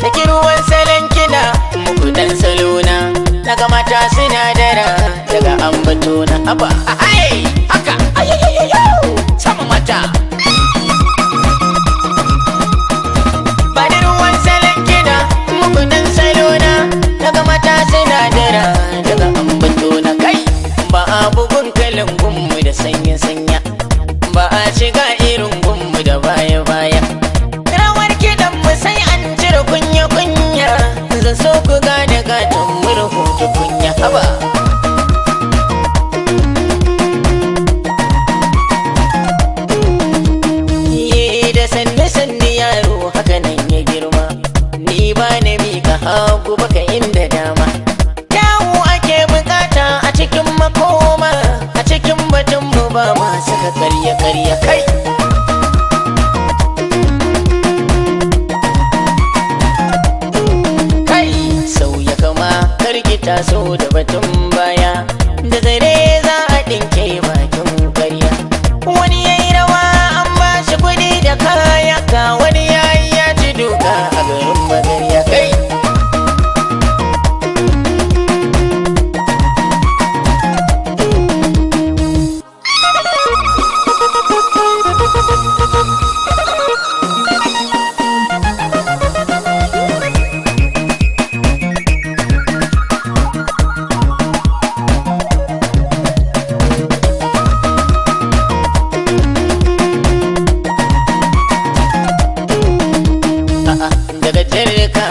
Saki ruwan salon kiɗa muku dan salona. Daga mata suna dara daga ambato na haba. Ai, haka, ayoyoyo, sama mata. Bani ruwan salon kiɗa muku dan salona. Daga mata suna dara daga ambato na kai. Ba a bugun kalan gunmu da sanya-sanya. Ba a shiga irin gunmu da baya-baya. Rawar kiɗan mu sai an cire kunya-kunya. Zan so ku gane gatan murhu tukunya haba. Iye da sanne-sanne yaro haka nan ya girma. Ni ba na mika hagu baka inda dama. Kyawu ake bukata a cikin makoma. A cikin batun mu ba ma saka karya-karya kai. Kai sauya kama karki taso da batun baya. Da zare za a ɗinke bakin karya. Wani yayi rawa an ba shi kuɗi da kaya ka wani yayi ya ci duka a garin magarya kai. A'a, daga jirka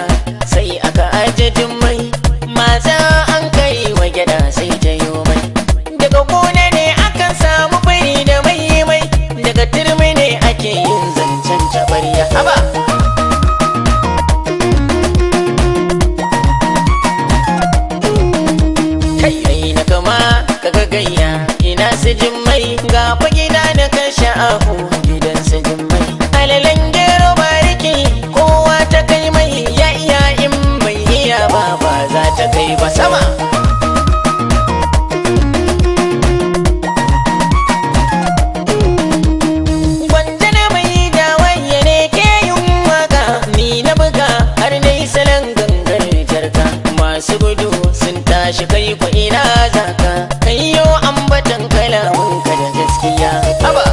sai aka aje mai maza an kai wa gyada sai ta yi mai. Daga gona ne akan samu biri da mai mai, daga turmi ne ake yin zancen tabarya haba. Kai ai na kama kaga gayya ina su jimmai, ga fa gida na kan sha'ahu gidan su jimmai. Alalan gero bariki kowa ta kai mai ya iya in bai iya ba ba za ta kai ba sama. Gwanja na mai dawaye ne ke yin waka, ni na buga har na yi salon gangar jarka. Masu gudu sun tashi kai ku ina zaka, kai yo ambatan kalamunka da gaskiya. Haba!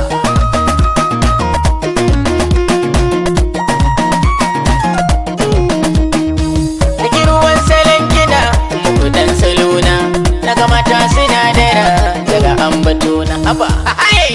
Saki ruwan salon kiɗa muku dan salona, daga mata suna dara daga ambato na haba. Ai!